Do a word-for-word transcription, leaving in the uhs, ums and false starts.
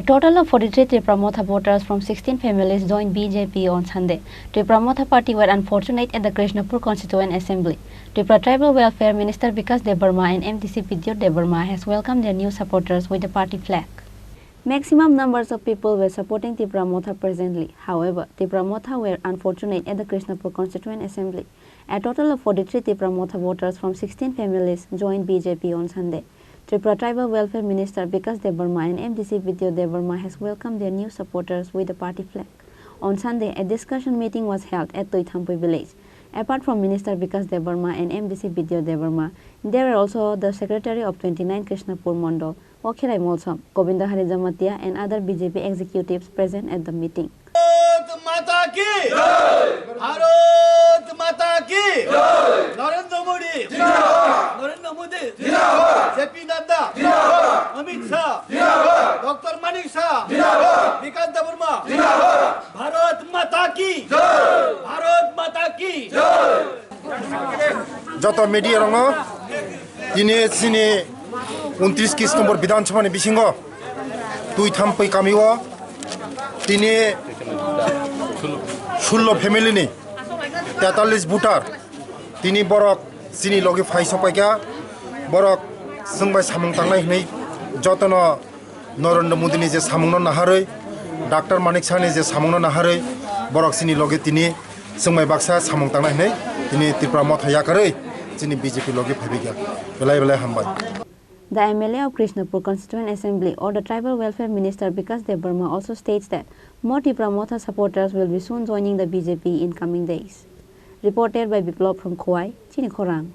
A total of forty-three Tipra Motha voters from sixteen families joined B J P on Sunday. Tipra Motha party were unfortunate at the Krishnapur Constituent Assembly. Tripura Tribal Welfare Minister Bikash Debbarma and M D C Bidyut Debbarma has welcomed their new supporters with the party flag. Maximum numbers of people were supporting Tipra Motha presently. However, Tipra Motha were unfortunate at the Krishnapur Constituent Assembly. A total of forty-three Tipra Motha voters from sixteen families joined B J P on Sunday. Tripura Tribal Welfare Minister Bikash Debbarma and M D C Bidyut Debbarma has welcomed their new supporters with the party flag. On Sunday, a discussion meeting was held at Tuithampui village. Apart from Minister Bikash Debbarma and M D C Bidyut Debbarma, there were also the secretary of twenty-nine Krishnapur Mandal, Okhirai Molsom, Govinda Hari Jamatia and other B J P executives present at the meeting. Bharat माता की जय। भारत माता की जय। नरेंद्र मोदी जिंदाबाद। नरेंद्र मोदी जिंदाबाद। J P Nadda जिंदाबाद। अमित शाह जिंदाबाद। डॉक्टर मानिक शाह जिंदाबाद। विकास देबबर्मा जिंदाबाद। भारत माता की जय। भारत माता की जय। Joto media rokno tini chini untris kis nombor Bidhan Sabha ni bisingo Tuithampui kami o tini sullo family ni tetalis voter tini borok chini logi phai sokpaikha, borok chwng bai samung tangnai hwnwi jotono Narendra Modi ni je samungno naharwi, Doctor Manik Saha ni je samungno naharwi, borok chini logi tini chwng bai baksa samung tangnai hwnwi tini Tripura Motha yakarwi chini B J P logi phaibaikha. Belai belai hambai. The M L A of Krishnapur Constituent Assembly or the Tribal Welfare Minister Bikash Debbarma also states that more Tipra Motha supporters will be soon joining the B J P in coming days. Reported by Biplop from Khowai, Chini Khorang.